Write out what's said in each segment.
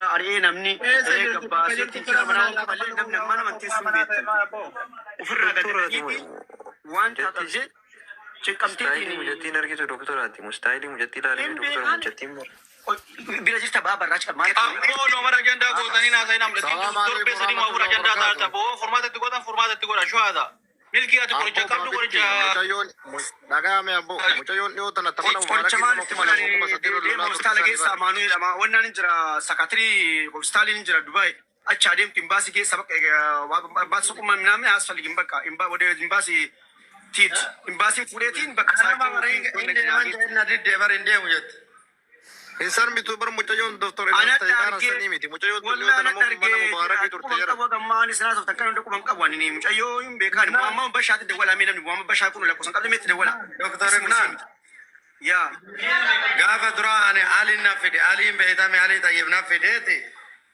Ari'ee namni Eessa ee jirti? Bakka gabbaasee jirtu kiraa kana manaa manaa waan qaballee lafa namni ammaa nama qophaa teessuun manaa ta'e beektan. maal abboo? Ofirraa gad Doktoraati dhaqeeti waan mucattii taatee cinqamteetiin istaayilii mucattiin argitu doktoraati. Mustaayilii mucattii ilaalee hin doktora beekan mucattiin mara. bira jirta baa barraacha maal qabne. Abboo noomara ajandaa gootanii naasa'in amlatiin Salaamu alaikum torbee sadii moo afur warahmatullahi ajandaa taata wabarakatuh. boo furmaata itti gootan furmaata itti godha shuhaadha. Milkii ati qoricha Abbo qabdu Baabitti qoricha mucayyoon dhaga'ame abbo mucayyoon dhiyoo tana tapana Qoricha mubaarakii maal nama itti kuma lama kuma godhan sadii deema lolaa turte hospitaala sani keessa bara. Amaanu'eel ama wannaan hin jira sakatirii hospitaaliin hin jira Dubaay achi adeemtu imbaasii keessa bakka imbaasii suquma minaamin asfaligin bakka imbaasii tiit imbaasii fuudheetiin bakka Anama saakii bara yookiin hin deeman jedheen na diddee bara hin deemu jette. Hin sarmitu bar mucayyoon doktor Anadha Tayidaana argee sanii miti mucayyoon tun dhiyoo wallaa tana anadha mana argee mubaarakii turte quban jedhan. qabu gammaan isin haasoftan kan hunda quban qabu ani mucayyoo hin beekaan Muhammad Bashaatti dawwalaa mee namni Muhammad Bashaa kun lakkoofsan qabde meetti dawwala Doktor isuma Ibnaan miti yaa gaafa duraa ani aliin na fide aliin beeytame alii tayyib na fideeti.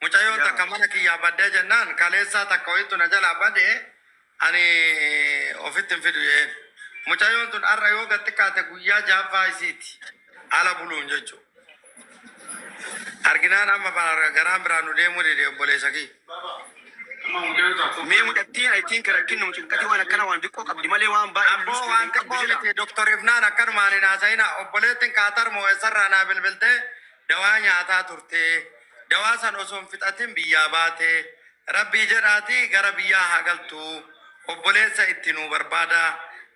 Mucayyoon yaa takka mana kiyyaa baddee jennaan kaleessaa takka wayitu na jalaa badee ani ofitti hin fidu jeen. Mucayyoon tun har'a yoo gad xiqqaate guyyaa jaaffaa isiiti. Ala buluun jechuudha. Arginaan amma garaan biraan nu deemuu dide obboleessa kiyya. Mee mucattiin I think rakkinnu cinqatii waan akkana waan xiqqoo qabdi malee waan baay'ee Abboo lulus goote waan hin qabdu xiqqoo jedha. miti Doktor Ifnaan akkanumaan hin haasa'ina obboleettiin Kaatar moo'essarraa naa bilbiltee dawaa nyaataa turte. Dawaa san osoo hin fixatin biyyaa baate. Rabbii jedhaatii gara biyyaa haa galtu. Obboleessa itti nuu barbaada.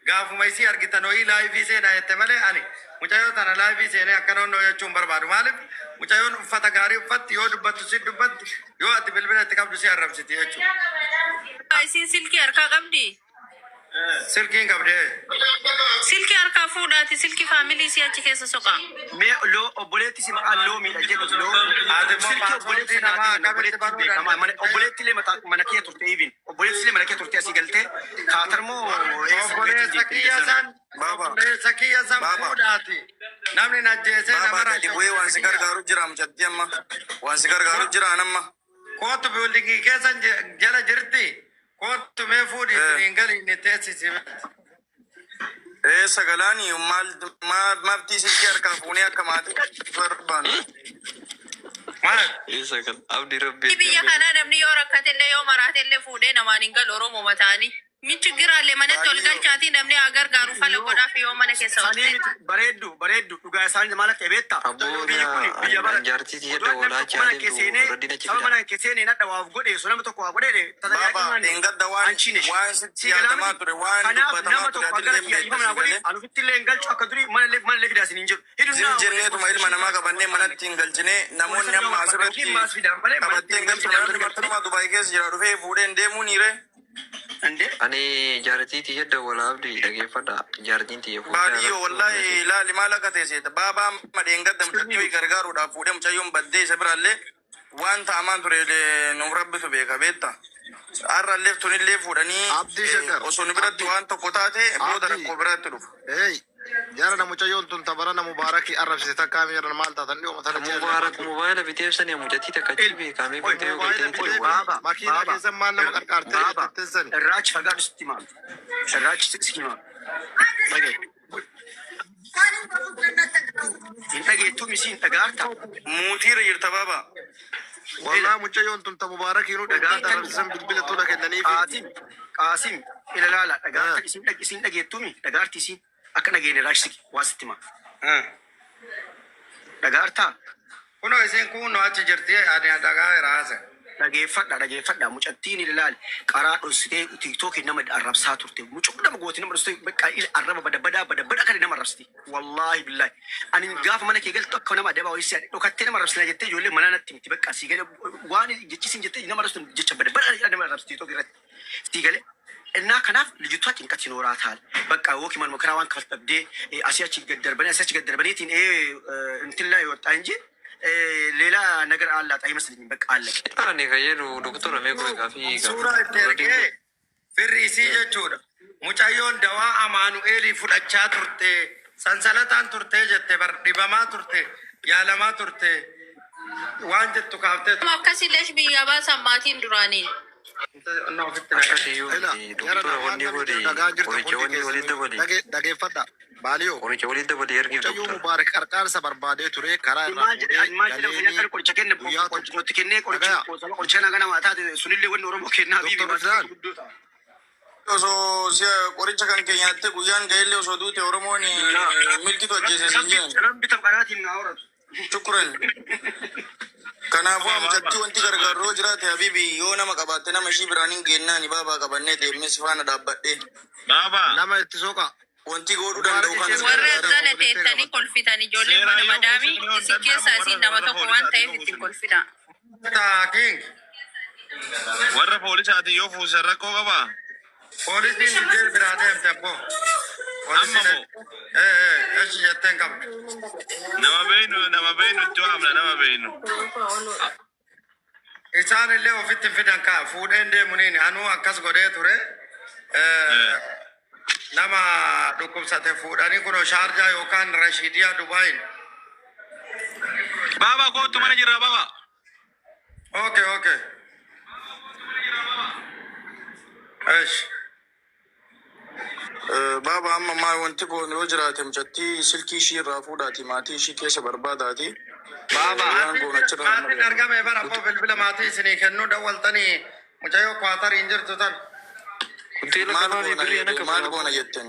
Gaafuma isii argitan ho'ii live seenaa jette malee ani mucayyoo tana live seenee akkana onnoo jechuun barbaadu. Maaliif mucayyoon uffata gaarii uffatti yoo dubbattu si dubbatti yoo ati bilbila itti qabdu si arrabsiti jechuudha. Isin silkii harkaa qabdi? Silkiin qabdee. Silkii harkaa fuudhaati silkii family isii achi keessa soqa. Mee loo obboleetti si maqaan loomiidha jedhuti loo Ati immoo silkii obboleetti paaspoortii naa namaa kennan akkamitti obboleetti baruu beekamaa mana dandeessi? obboleetti illee mataa mana kee turte even obboleetti illee mana kee turte asii galtee kaatar moo eessa obboleettiin Obboleessa deemte kiyya sana. san Baaba, obboleessa kiyya san baaba, fuudhaati. Namni na ajjeesee baaba nama gadi rakkate bu'ee waan si kiyya. gargaaru jira mucattii amma. Waan si gargaaru jira anamma. Kootu buildingii keessa jala jirti. Kootu mee fuudhi isiniin gali inni teessisi. Ee sagalaani maal maal maaftii silkii harkaa fuunee akka maatii barbaannu. Maal? Isa kan abdii rabbi Biyya kanaa namni yoo rakkatellee yoo maraatellee fuudhee namaan hin galu Oromoo ta'anii. Min chiggiraallee manatti ol Baadiyyoo. galchaatii namni haa gargaaru fala Yoo godhaaf yoo mana keessa ol sanii seene. miti bareeddu bareeddu dhugaa isaanii maal akka beektaa biyyi kun biyya Ani bara jaartii tiyya oduu namni dawwalaa tokko mana kee adeemtu seenee raddina achi saba fida. mana kee seenee nadha waaf godhe osoo nama tokko waa godhe Baaba dheengadda waan አንቺ ነሽ waan sitti si galaa yaadamaa miti ture waan kanaaf dubbatamaa nama ture tokko atillee gara hin kiyya beekta dhiifama naa si godhi galee. ani ofitti illee hin galchu akka durii mana illee fidaa isin hin jedhu Zim hidhunnaa jenneetuma ilma namaa qabannee manatti hin galchine namoonni poolisa amma nama barbaada asirratti yookiin maas fidaa malee manatti qabattee hin hin galchine galchine namni martinuma Dubaay keessa jira dhufee fuudhee hin deemuu niire. እንዴ Ani jaartii tiyya dawwalaa abdii dhageeffadha. Jaartiin tiyya fuutee Baadiyyoo arrabsuu wallaahi dandeessi. ilaali maal akka ta'e seeta. Baabaa amma dheengadda sirrii mucayyoo miti gargaaruudhaaf fuudhee mucayyoon baddee isa biraallee waan ta'amaan ture nuuf rabbitu beeka beekta. Har'allee tunillee fuudhanii Abdii Shakar osoo nu biratti Abdii waan tokko taate booda Abdii rakkoo biraatti dhufu. hey jara na mucayyoon tun tabarana mubaarakii arrabsite takkaa miira maal taatan dhiyoo tana ji'a Mubaarak lamaan dura. mobaayila bitee ibsanii mucattii takka achi il beekamee oi bitee yoo Mobaayila galtee itti bitee dawwala. baaba makiinaa baaba keessa maal nama qarqaartee baaba jettetteen sani. irraachi fagaadhu sitti himaa irraachi sitti himaa dhagaye hin dhageettuu misiin dhagaarta Muutiirra jirta baaba. ila Wallaa mucayyoon tun ta mubaarakii nu dheengadda dhagaartan arrabsisan bilbila tula kennaniifi. Qaasim Qaasim ila laala dhagaarta isin isin dhageettuumi dhagaarti isin akka dhageene irraachi waa sitti himaa dhagaartaa Kunoo isiin kunoo achi jirti ani dhagaa raasa. Dhageeffadha dhageeffadha mucattiin ilaali qaraa dhossitee tiiktookii nama arrabsaa turte mucuu nama gooti nama dhossitee bakka arraba bada badaa bada bada kan nama arrabsiti wallaahi billaahi ani gaafa mana kee galtu akka nama adabaa wayii dhokattee nama arrabsina jettee ijoollee mana natti miti bakka sii gale waan jechisiin jettee nama arrabsitu jecha bada bada nama arrabsitu tiiktookii irratti sii gale እና kanaaf ልጅቷ ጭንቀት ይኖራታል። በቃ ወኪ ማን መከራዋን ከፍተብዴ አሲያች ገደርበኔ አሲያች ገደርበኔቲን እንትን ላይ ወጣ እንጂ ሌላ ነገር አላት አይመስለኝም። በቃ አለቀ። Ani kan jedhu doktora mee qoy gaafii Suuraa gaafata. itti ergee firri isii jechuudha. Mucayyoon dawaa Amaanu'eelii fudhachaa turte, sansalataan turte jette bar dhibamaa turte, yaalamaa turte waan jettu kaaftee turte. Akkasiillee biyyaa baasan maatiin duraanii. Ofitti naqe. Akkasiyyuu Ila miti jara doktora waan wanni namni godhi jedhu dhagaa jirtan qoricha hundi wanni walitti keessanuu dabali. dhageeffadha. Baaliyoo. Qoricha walitti dabalee ergiif Mucayyoo doktora. Mubaarak qarqaarsa barbaadee ture karaa irraa Maal jedhe fuudhee maal jedhe galeeni fayyaan qoricha kenne guyyaa tokko qoricha kennee qoricha dhagaya. qoricha kana ganama taate sunillee wanni Oromoo kennaa fi Doktor Ifnaan guddoo ta'a. Osoo si'a qoricha kan kee nyaatte guyyaan ga'ellee osoo duute Oromoon milkitu ajjeese siin jedhan. Rabbi taphanaatiin naa horatu. Shukran. Kanaafuu mucattii wanti gargaaru yoo jiraate habibi yoo nama qabaatte nama ishii biraan hin geennaani baabaa qabannee deemnee si faana dhaabbadhee. Baaba. Nama itti soqa. Wanti godhuu danda'u Mubaarak kana ishee si Warra gargaara. jala teettanii kolfitan ijoolleen Seeraa mana yoo madaamii fuusanii yoo isin danda'amu keessaa isin warra nama warra tokko waan poolisaatiin ta'eef yoo ittiin fuusan. kolfina. King. Warra poolisaatiin yoo fuusan rakkoo qabaa? Poolisiin diddee biraa deemte abboo. Amma Poolisiin moo echi jettee hin qabdu. nama beeynu itti waamna nama beeynu. Isaan illee ofitti hin fidan kaa fuudheen deemuniin anuu akkas godhee ture. Nama dhukkubsate fuudhanii kunoo Shaarjaa yookaan Rashiidiyaa Dubaayin. Baaba kootu mana jirra baaba. Okay, okay. Esh. Baaba amma maal wanti kun yoo jiraate mucattii silkii ishii irraa fuudhaati maatii ishii keessa barbaadaati. Baaba Waan goon achirraa maatiin mari'anna. argame bara abboo bilbila maatii isinii kennuu dawwaltanii mucayyoo Kwaatarii hin jirtu tan. Hoteela Maal qabaa fi goona birrii ana jedhe maal kafala goona abboo. jetteen.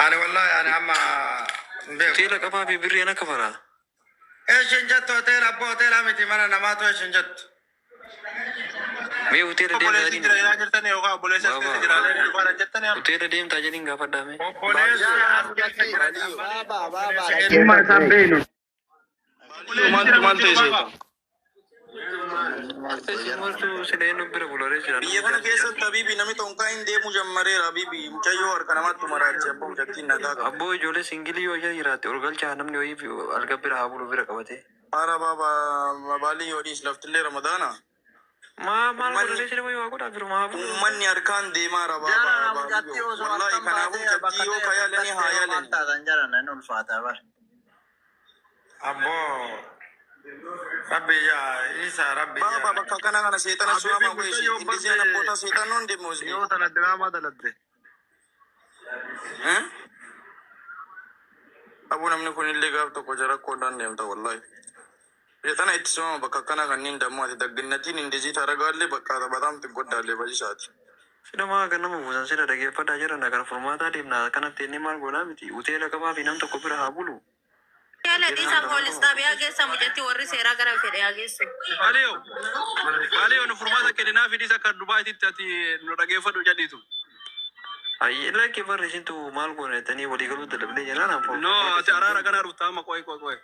Ani wallahi ani amma hin beeku. Hoteela qabaa fi birrii ana kafala. Eeshin jettu hoteela abboo hoteela miti mana namaatu eeshin jettu. Mee hoteela deemtaa Obboleessi jedhiin jira jedhaa jirtanii yookaan obboleessi as keessa baaba. jira jedhaa jettanii amma. Hoteela deemtaa jedhiin gaafadhaa mee. Obboleessi as keessa jira. Baaba, baaba, Dhimma isaan beeynu. Obboleessi Maaltu jira maal miti ta'e baaba. seeta? Isin maaltu sila eenyu bira bularee jira Biyya namni kana jaarsi keessatti habibi namni tonkaa hin deemu jammareera habibi mucayyoo harka namaatti maraachi abboo mucattiin nagaa qabdi. Abboo ijoollee singilii yoo jala jiraatte ol galchaa namni wayii alga bira haa bulu bira qabatee. Haara baaba baalii yoo dhiis laftillee ramadaana. Maa maal Uummanni godhadhee sila wayii waa godhaa jiru maa bulu. uummanni harkaan deemaara Jara baaba mucattii baaliyyoo. osoo Wallaahi halkan kanaafuu baatee mucattii bakka yoo ta'e ka yaalanii bakka haa ta'e maal yaalanii. taatan jaran inni ulfaata bara. Abboo rabbi yaa isa rabbi Baaba yaa. bakka kana kana seexana Habibi su'aama goeshi. mucayyoo Inni seen badde abboota seexannoon deemu husbi. dhiyoo tana diraamaa daladde. Abuu namni kun illee gaaf tokko jara koodhaan deemta wallaahi. Seexana itti sumama bakka kana kanneen dammoo ati dagginnatiin indizii taragaallee bakka bataam xiqqoddaallee badisaati. Sila maa kan nama buusan sila dhageeffadhaa jiran kan furmaataa deemna kanatti inni maal godhaa miti hoteela qabaa fi nam tokko bira haa bulu. Jala Hoteela dhiisa nama poolis qaba. xaabiyaa geessa mucatti warri seeraa gara fedhe haa geessu. Baaliyo baaliyo nu furmaata kenninaa fi dhiisa akka Dubaayititti ati nu dhageeffadhu jedhiitu. Ayyee lakkee barri isintu maal goona jettanii walii galuu dadhabdee jennaan an No furmaata ati isin araara kennu. kana dhuftaa amma qoy qoy qoy.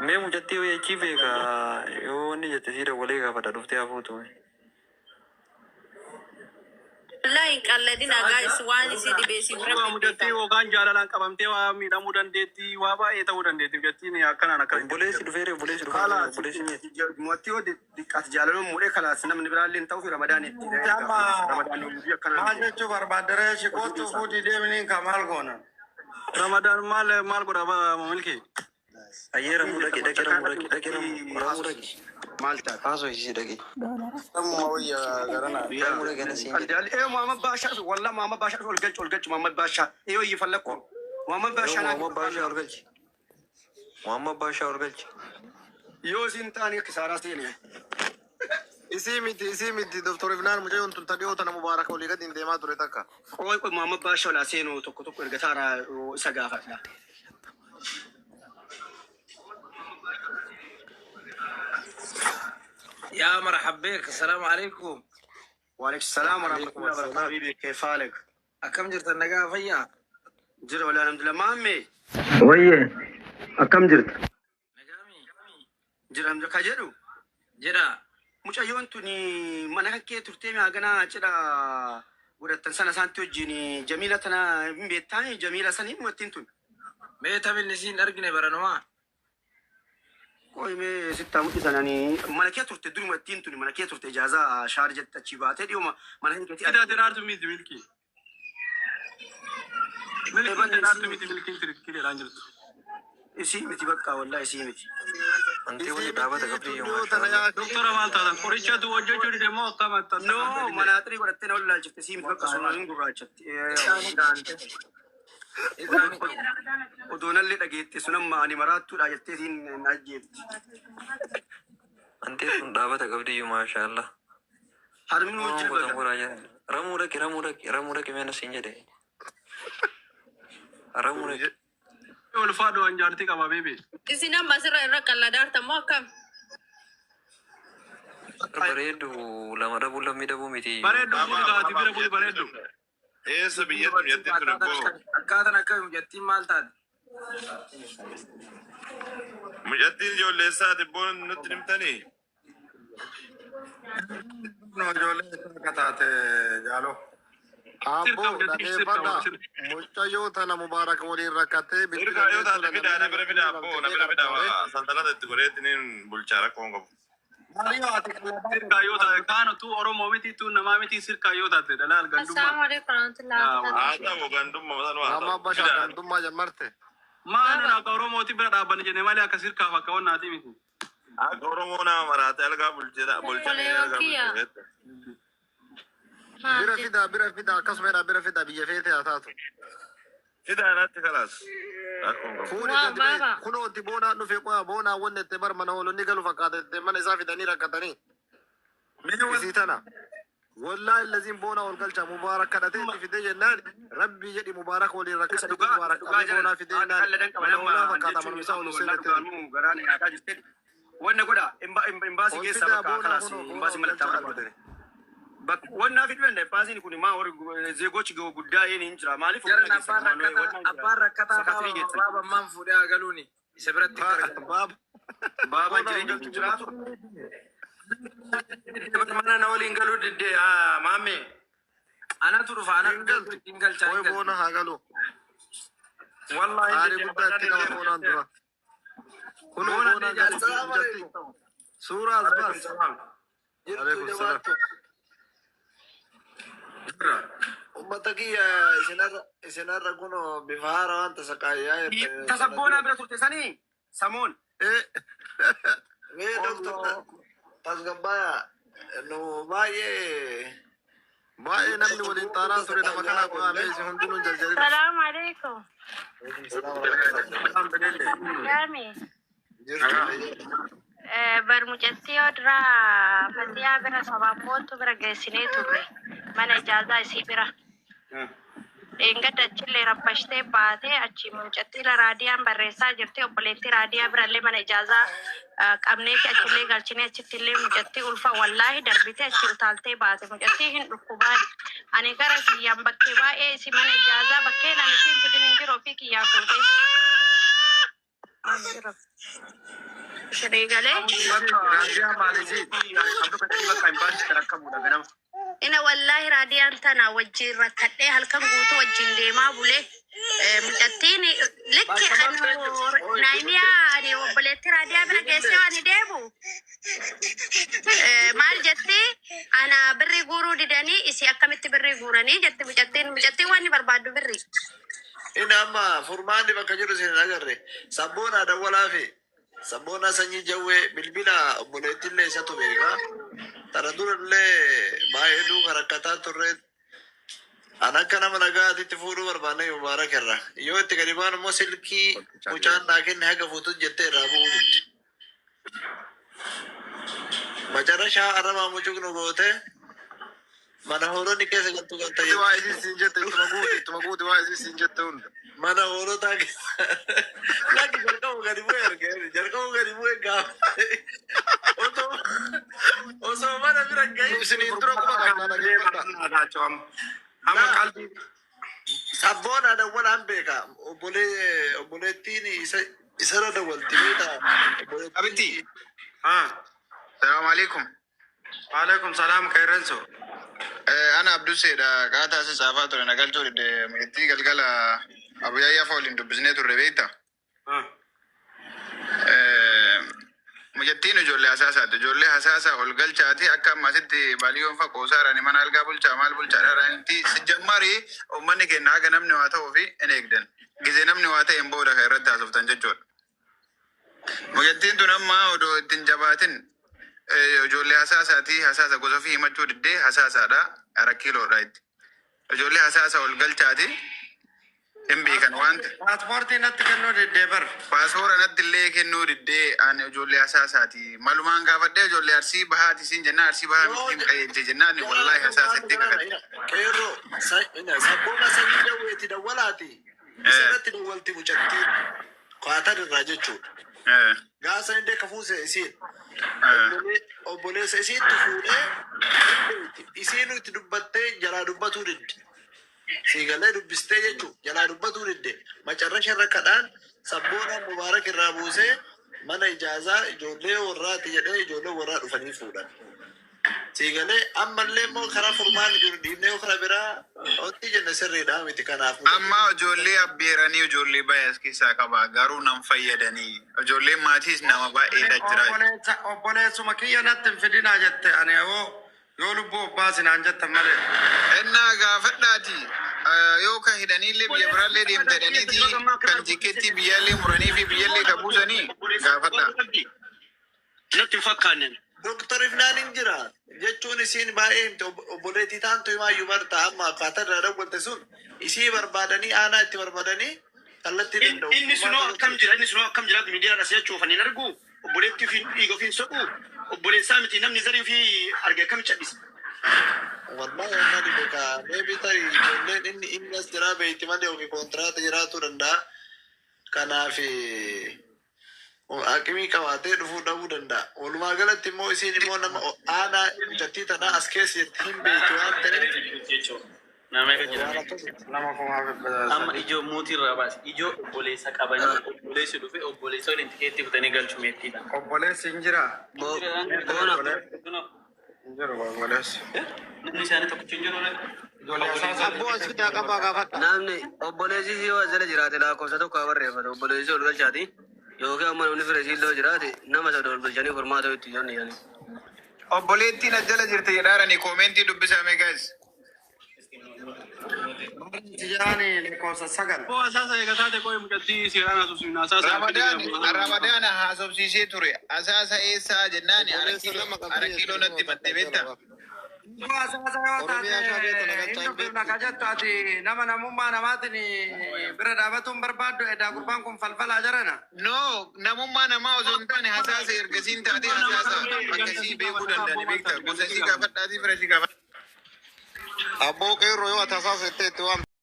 Mee mucattii wayii achii beeka yoo wanni jette sii dawwalee gaafadha dhuftee haa fuutu. Wallahi hin qalladin guys waan isii dhibeesiif Dhuguma rabbi mucattii beeka. yookaan jaalalaan qabamtee waa miidhamuu dandeetti waa baay'ee ta'uu dandeetti mucattiin akkanaan akkana hin Obboleessi jirtu. dhufeere obboleessi dhufaa jira Kalaas obboleessi meeti. mootii yoo diqqaate jaalaloon muudhee kalaas namni biraallee hin ta'uuf ramadaan itti Amma ramadaan hojii akkanaan maal jechuu barbaaddaree shi hojii kootu dhiisaa. fuudhii deemniin ka maal goona. Ramadaan maal maal godha milki? Ayyee ramuu dhaqe dhaqe Bakka ramuu dhaqe dhaqe kanatti ramuu ramuu dhaqe. maal taate? Haasoo isii dhaqe. Sammuma wayya garanaa. Ramuu dhaqe na siin jedhe. Aljaali ee Muhammad Baashaa dhufe wallah Muhammad Baashaa dhufe ol galchi ol galchi Muhammad Baashaa ee yoo iyyifallakko Muhammad Yoo Baashaa naa Muhammad Baashaa ol galchi. Muhammad Baashaa ol galchi. yoo isin ta'anii kisaaraa seene. Isii miti Doktor Ifnaan mucayyoon tun dhiyoo tana Mubaarak olii gadi hin deemaa ture takka. Qoy qoy Muhammad Baashaa olaa seenu tokko tokko erga taaraa isa gaafadha. يا مرحب بك السلام عليكم. وعليكم السلام ورحمة Alaikum الله وبركاته assalaam. حبيبي كيف حالك؟ أكم جرت النقا فيا جرى ولا الحمد لله مامي Wayye akkam jirta? نقامي jira الحمد لله ka jedhu جرا mucayyoon tuni mana kan kee turtee mi'a cidha godhattan sana isaanti wajjin jamiila tana hin beektaani jamiila sanii mu'attiin tun. ميتا من نسين أرقني برنوا Qoy mee sittaa mul'isan ani mana kee turte dur mu'attiin tuni mana kee turte ijaazaa shaar jette achi baatee dhiyooma mana kan keetii Ida argite. deraartu miti milki. Milkiin Eebanne deraartu isii miti miti milkiin tirikkileedhaan jirtu. isii miti bakka wallahi isii miti. Antii Isii wali dhaabata miti qabdi iyyuu dhiyoo tana maashaallah. yaa Doktora maal taatan qorichatu hojjechuu dide moo akkam No, taatan? manaaxirii godhattee na wallaalchifte sii miti bakka sun hin gurraachatti. Isaani gaante. Isaani. Odoo nallee dhageette sun amma ani maraattuudha jettee siin na ajjeefti. Antii sun dhaabata qabdi iyyuu maashaallah. Harmi nu Oromoon jilba gotan qaba. godhaa jiran. Ramuu dhaqi, ramuu dhaqi, ramuu dhaqi meena siin jedhe. Ramuu dhaqi. Ulfaadhu an jaartii qaba beebi. Isin amma asirra irra qalladaarta moo akkam? Bareeddu lama dhabuu lammii dhabuu miti iyyuu. Bareeddu Ama fuudhi kaati ama bira buli bareeddu. eessa biyyatti mucattiin tun ibboo? Akkaataan akkami mucattiin maal taate? Mucattiin ijoollee eessaati ibboo nutti himtanii? No ijoollee akka taate jaaloo. Sirka Abbo mucattiin sirka dhageeffadha. sirka. Mucayyoo tana Mubaarak waliin rakkattee bilbila Sirkaa yoo deettu taate fidaa na bira fidaa abboo na bira fidaa gargaare. sansalata itti godheetti niin bulchaa rakkoo hin qabu. Maaliif ati qalladaa Sirkaa yoo taate kaan tu Oromoo miti tu namaa miti sirkaa yoo taate dhalaal gandummaa. Assalamu alaikum warahmatullahi Yaa wabarakatuh. Haa ta'u gandummaa sanuu haa Amma ta'u. abbashaa Fidaa. gandummaa jammarte. Maa nun akka Oromooti bira dhaabbanne jenne malee akka sirkaaf akka wannaati miti. Akka Oromoo nama maraate algaa bulchee bulchanii Obboleewwan algaa kiyya bulchee. maal Bira jettu? fidaa, bira fidaa, akkasuma jedhaa bira fidaa biyya feete haa taatu. Fidaa natti kalaas. Rakkoo hin qabu. Fuuni Waa gadi ba'e baaba. kunooti boonaan dhufe qoya boonaa wanne itti bar mana hoolonni galu fakkaata itti mana isaa fidanii rakkatanii. Isii tana. Wallaahi laziin boonaa ol galcha Mubaarak kadhatee itti fidee jennaan Rabbii jedhi Mubaarak waliin Isa rakkadhe dhugaa Mubaarak dhugaa qabee jiran boonaa fidee haadha jennaan qalladan qaba mana nama hoolaa an fakkaata jechuun manuma isaa ol amma seenee wallaa itti. dhugaanuu garaa na nyaataa jirte. Wanna godha imbaasii Ol keessaa fidaa bakka boonaa kalaas kunoo boonaa imbaasii ol malattaa galcha barbaadani. argite. Bakka wannaa fiduu danda'a imbaasiin kun maa warri zeegochi guddaa een hin jira maaliif Jaran wannaa keessa abbaan maanoo rakkataa wannaa jira abbaan rakkataa sakatirii baaba geessan. baaba ammaan fuudhee haa galuuni isa biratti gargaaru. Baaba Baabaan boonaa ol jireenya galchu hin jiraatu. Mana na waliin galuu didde maamme. Anatu dhufa anatu Hin galtu. hin galchaa Qoy hin galcha. boona haa galu. Wallaahi Aarii didde guddaa itti qaba boonaan dura. Kunoo Boona boonaan didde. galuuf Assalaamu mucatti. alaikum. Suuraa as Alaikum baas. salaam. Jirtu Alaikum salaam. jabaattu. Jirra. Uummata kiyya isinarra isinarra kunoo bifa haaraa waan tasaqaayyaa jirta Tasa sana boonaa dura. bira turte sanii samoon. Eh. Mee doktor Allah. tasgabbaaya nu baay'ee Baay'ee namni waliin xaanaa ture nama kanaa qo'amee isin hundinuu hin jarjarina. Salaamu alaikum. Salaam bilille. Gaami. Jirtu Nagaa. Bar mucattii yoo duraa Fatiyaa bira sabaan boontu bira geessinee turre mana ijaazaa isii bira. Dheengadda achillee rabbashtee baatee achi mucattii raadiyaan barreessaa jirti obboleettii raadiyaa birallee mana ijaazaa qabneeti achillee galchinee achittillee mucattii ulfa wallaahi darbitee achi utaaltee baate mucattii hin dhukkubaan. Ani gara kiyyaan bakkee baay'ee isi mana ijaazaa bakkee ani isiin fidin hin jiru ofii kiyyaa fuutee. Shiree galee. Bakka Raadiyaa maalisiiti? bakka imbaasii rakkabuudha ganama. Ina wallahi raadiyaan tana wajjin rakkadhee halkan guutuu wajjin deemaa bulee mucattiin likki Bakka maal anu naayimiyaa ani obboleetti raadiyaa bira geessee ani deemu maal jetti ana birrii guuruu didanii isi akkamitti birrii guuranii jetti mucattiin mucattiin waan inni barbaaddu birrii. Inni amma furmaanni bakka jiru isin hin agarre. Sabboonaa dawwalaa fi sabboonaa sanyii jawwee bilbila obboleettiillee isatu beeka. Tana durallee baay'ee duuka rakkataa turre. An akka nama nagaatitti fuudhuu barbaanne Mubaarak irra. Yoo itti gadi baan immoo silkii mucaan naa kenne haga fuutuun jettee irraa bu'uu didde. Macarashaa arrabaa mucuq nu goote mana hoolonni keessa galtu galta Waa jetti. isii siin jette ittuma guuti ittuma guuti waa isii siin jette hunda. Mana hoolotaa keessa. Lakki jalqabu gadi bu'e argee jalqabu gadi bu'e gaafa. Osoo osoo mana bira hin gahin Isiniin dura quba qabnaa dhageeffadha. Amma laa qalbii sabboonaa dawwalaan beeka. Obbolee obboleettiin isa isarra dawwalti beektaa obboleettiin Abiti, ah salaamu alaikum. Waalaikum salaam qeerranso. Ana Abduseedha. Qaataa si caafaa ture nagalchuu dide meetii galgala Abuyyaayyaa fa waliin dubbisnee turre beekta. Ah Mucattiin ijoollee hasaasaati. Ijoollee hasaasaa ol galchaati akka ammasitti baaliyoon fa qoosaadhaan mana algaa bulchaa maal bulchaadhaanitti sijjammarii uummanni keenya haga namni waa ta'uu fi hin eegdan. Gizee namni waa ta'e hin booda kan irratti haasoftan jechuudha. Mucattiin tun amma odoo ittiin jabaatin ijoollee hasaasaatii hasaasa gosa ofii himachuu diddee hasaasaadha. Arakkiiloodha itti. Ijoollee hasaasa ol galchaati. Hin beekan waan ta'e. Paaspoortii natti kennuu diddee bar. Paaspoora natti illee kennuu diddee ani ijoollee hasaasaati. Malumaan gaafadhee ijoollee arsii bahaati siin jennaan arsii bahaa miti hin qajeelche jennaan wallaahi hasaasa itti kakate. Qeerroo sabboona sanyii jawweeti dawwalaati. Isa irratti dawwalti mucattiin Qaatar irraa jechuudha. Gaafa illee ka fuuse isiin. Obboleessa isiitti fuudhee isiin itti dubbattee jalaa dubbatuu didde. Siigalee dubbistee jechuudha. Jalaa dubbatuu didde. Macarrasha irra kadhaan sabboona Mubaarak irraa buusee mana ijaazaa ijoollee warraati jedhee ijoollee warraa dhufanii fuudhan. Siigalee ammallee immoo karaa furmaanni jiru dhiibnee karaa biraa wanti jenne sirriidha miti kanaaf. Amma ijoollee abbeeranii ijoollee baay'ee as keessaa qaba. Garuu nam fayyadanii. Ijoolleen maatiis nama baay'eedha jira. Obboleessa obboleessuma kiyya natti hin fidinaa jette ani yoo yoo lubbuu obbaasinaan jettan malee. Innaa gaafadhaati. Yoo ka hidhaniillee biyya biraallee deemta hidhaniiti kan tikeettii biyyaallee muranii fi biyyallee ka buusanii gaafadha. Natti hin fakkaanne. Doktor Ifnaan hin jira jechuun isiin baay'ee himte obboleettii taantu himaayyuu barta amma akkaataa irraa dawwalte sun isii barbaadanii aanaa itti barbaadanii kallattii danda'u. Inni sunoo akkam jira inni sunoo akkam jira miidiyaa as jechuuf ani hin argu obboleettii ofii dhiiga ofiin soqu obboleessaa miti namni zarii ofii arge akkam cadhisa. Wallahi amma dhibe ka maybe tarii ijoolleen inni inni as jiraa beeyti malee ofii kontiraata jiraatuu danda'a. Kanaaf aqimii qabaatee dhufuu dhabuu danda'a. Walumaa galatti immoo isiin immoo nama aanaa mucattii tanaa as keessa jirti hin beektu waan ta'eef. Nama Waan akkasiiti. Nama kumaa Amma ijoo muutii irraa baasi. Ijoo obboleessa qabanii obboleessi dhufe obboleessa waliin tikeetti kutanii galchu meettiidha. Obboleessi hin jiraa? Boona. Hin jiru obboleessi. Namni isaanii tokkichi hin jiru. Ijoollee hasaasa. Abboo as fidaa qabaa gaafadha. Namni obboleessi yoo as jala jiraate lakkoofsa tokko haa barreeffatu. Obboleessi ol galchaati. Yookiin ammoo namni fira isii illee jiraate nama sada ol galchanii furmaata itti jenni jedhanii. Obboleettiin as jala jirti jedhaarani koomentii dubbisame guys. Sijaani lakkoofsa 9. Boo hasaasa eegataa ta'e qo'ee mucattii seeraan haasofsiifna hasaasa. Ramadaan Ramadaana haasofsiisee ture. Hasaasa eessaa jennaani Obboleessa lama qabdi arakiiloo natti himatte beektaa? Hasaasa yoo taate Oromiyaa shaafee tana hin galchaa hin dubbifna beektu. ka jettu ati nama namummaa namaatiin bira dhaabatuun barbaaddu edaa gurbaan kun falfalaa jarana. No, namummaa namaa osoo hin taane hasaasa ergasiin taatee hasaasa akkasii beekuu danda'ani beektaa? Gosa isii gaafadhaatii fira isii gaafadha. Abboo qeerroo yoo ati hasaasa jettee itti waamte.